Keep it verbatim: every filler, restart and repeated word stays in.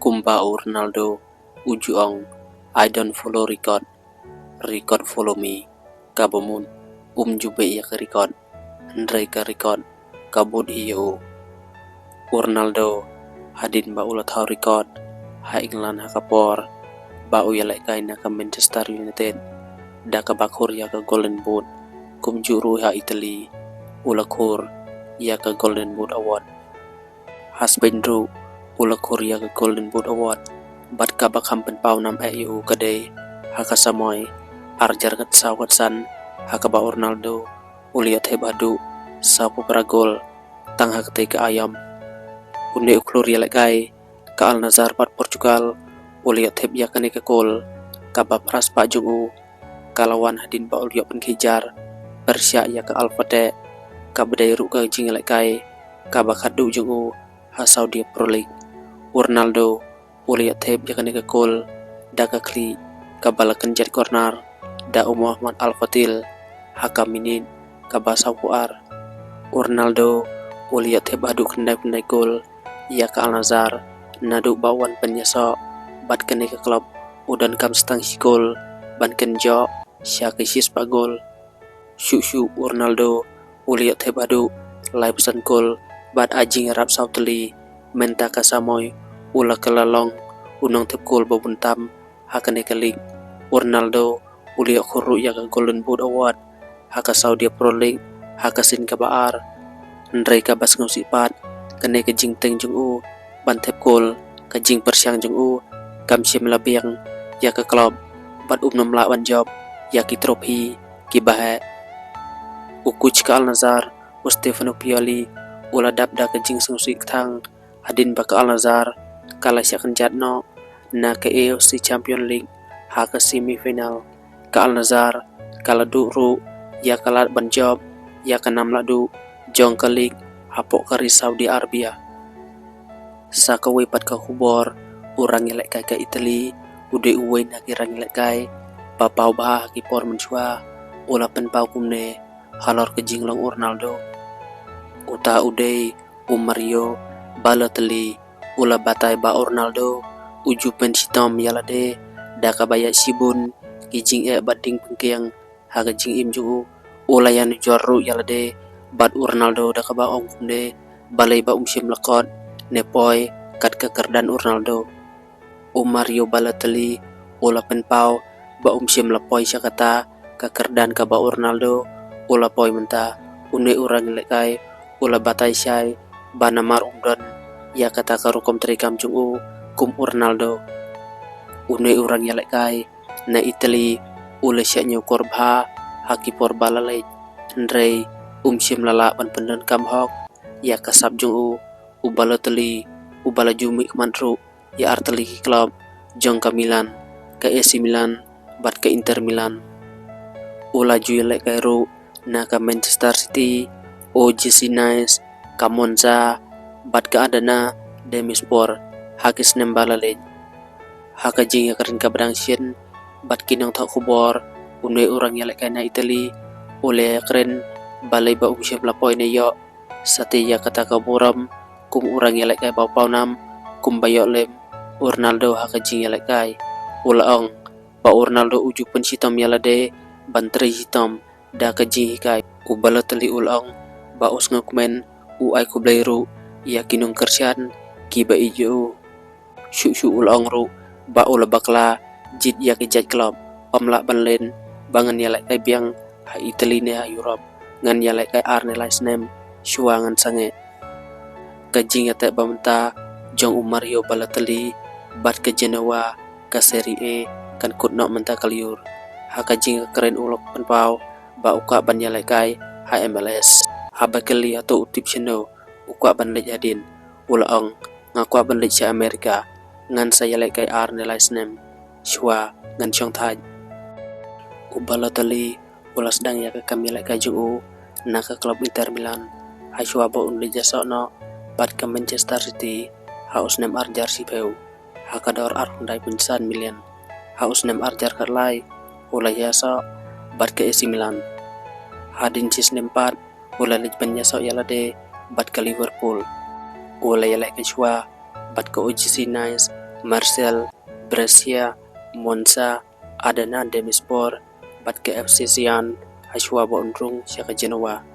Kumba u Ronaldo u ju ong, "I don't follow record, record follow me." Kaba mut, um ju beh ïa ka record, hynrei ka record ka bud hi ïa u. U Ronaldo, hadien ba u la thaw record ha England ha ka por ba u ïalehkai na ka Manchester United, da kaba khur ïa ka Golden Boot, kumjuh ruh ha Italy u la khur ïa ka Golden Boot Award. Ha Spain ruh u la khur ïa ka Golden Boot Award, bad kaba kham pynpaw nam eh ïa u ka dei ha ka samoi ar hajar khatsaw khatsan, ha kaba u Ronaldo u la ïoh thep haduh sawphew phra gol tang ha katei ka aïom. Une u khlur ïalehkai ka Al Nassr bad Portugal u la ïoh thep ïa kane ka gol kaba phra spah jong u, ka la wan hadien ba u la ïoh pynkhih jar pyrshah ïa ka Al Fateh, kaba dei ruh ka jingïalehkai kaba khatduh jong u ha Saudi Pro League. U Ronaldo u la ïoh thep ïa kane ka gol da ka khlieh kaba la kynjat corner da u Mohamed Al Fatih ha ka minit kaba sawphew ar. U Ronaldo u la ïoh thep haduh khyndai khyndai gol ïa ka Al Nassr naduh ba u wan pynïasoh bad kane ka club. U donkam sa tang shi gol ban kynjoh sha ka shispah gol. Shuh shuh u Ronaldo u la ïoh thep haduh laiphew san gol bad ha jingïarap saw tylli. Mynta ka samoi u la kylla long u nongthep gol ba bun tam ha kane ka league. U Ronaldo u la ïoh khur ruh ïa ka Golden Boot Award ha ka Saudi Pro League ha ka sien kaba ar. Hynrei kaba sngewsih pat, kane ka jingteng jong u ban thep gol, ka jingpyrshang jong u kam shym la biang ïa ka club, bad um nym lah ban jop ïa ki trophy kiba heh. U coach ka Al Nassr, u Stefano Pioli, u la dap da ka jingsngewsih kthang hadien ba ka Al Nassr ka la shah kynjat noh na ka A F C Champions League ha ka semi final. Ka Al Nassr ka la duh ruh ïa ka lad ban jop ïa ka nam lahduh jong ka league hapoh ka ri Saudi Arabia. Sa kawei pat ka khubor, u rangïalehkai ka Italy u dei uwei na ki rangïalehkai ba paw bha ha ki por mynshuwa. U la pynpaw kumne halor ka jinglong u Ronaldo. Uta u dei u Mario Balotelli, u la batai ba u Ronaldo u ju pynshitom ïa lade da kaba ïaid shibun ki jingeh bad ding pynkiang ha ka jingim jong u. U la ïanujor ruh ïa lade bad u Ronaldo da kaba ong kumne, balei ba um shym la kot ne poi kat ka kyrdan u Ronaldo. U Mario Balotelli u la pynpaw ba um shym la poi sha kata ka kyrdan kaba u Ronaldo u la poi mynta. Une u rangïalehkai u la batai shai ba namar um don ïa kata ka rukom treikam jong u kum u Ronaldo. Une u rangïalehkai na Italy u la shah ñiewkor bha ha ki por ba la leit, hynrei um shym la lah ban pyndonkam hok ïa ka sap jong u. U Balotelli uba la ju mihkhmat ruh ïa artylli ki club jong ka Milan, ka A C Milan bad ka Inter Milan. U la ju ïalehkai ruh na ka Manchester City, O G C Nice, ka Monza bad ka Adana Demirspor ha ki snem ba la leit. Ha ka jingïakren kaba dang shen bad ki nongthoh khubor, une u rangïalehkai na Italy u la ïakren balei ba um shym la poi ne ïoh. Sa te ïa kata ka burom kum u rangïalehkai ba paw nam, kumba ïoh lem u Ronaldo ha ka jingïalehkai. U la ong ba u Ronaldo u ju pynshitom ïa lade ban trei shitom da ka jinghikai. U Balotelli u la ong ba u sngewkmen, u ai khublei ruh ïa ki nongkyrshan kiba ïeit ïa u. Shuh shuh u la ong ruh ba u la bakla jied ïa ki jait club, ym lah ban len ba ngan ïalehkai biang ha Italy ne ha Europe. Ngan ïalehkai ar ne lai snem shuwa ngan sangeh. Ka jingïateh ba mynta jong u Mario Balotelli bad ka Genoa, ka Serie A, kan kut noh mynta ka lyiur. Ha ka jingïakren u la pynpaw ba u kwah ban ïalehkai ha M L S. Haba kylli hato u tip shano u kwah ban leit hadien, u la ong, nga kwah ban leit sha Amerika, ngan sa ïalehkai ar ne lai snem shuwa ngan shong thait. U Balotelli u la sdang ïa ka kam ïalehkai jong u na ka club Inter Milan ha shuwa ba un leit ïasoh noh bad ka Manchester City ha u snem ar hajar shiphew ha ka dor ar khyndai point san million. Ha u snem ar hajar khatlai u la ïasoh bad ka A C Milan. Hadien shi snem pat u la leit ban ïasoh ïa lade bad ka Liverpool. U la ïalehkai shuwa bad ka O G C Nice Marseille, Brescia, Monza, Adana Demirspor bad ka F C Sion hashwa ba un rung sha ka Genoa.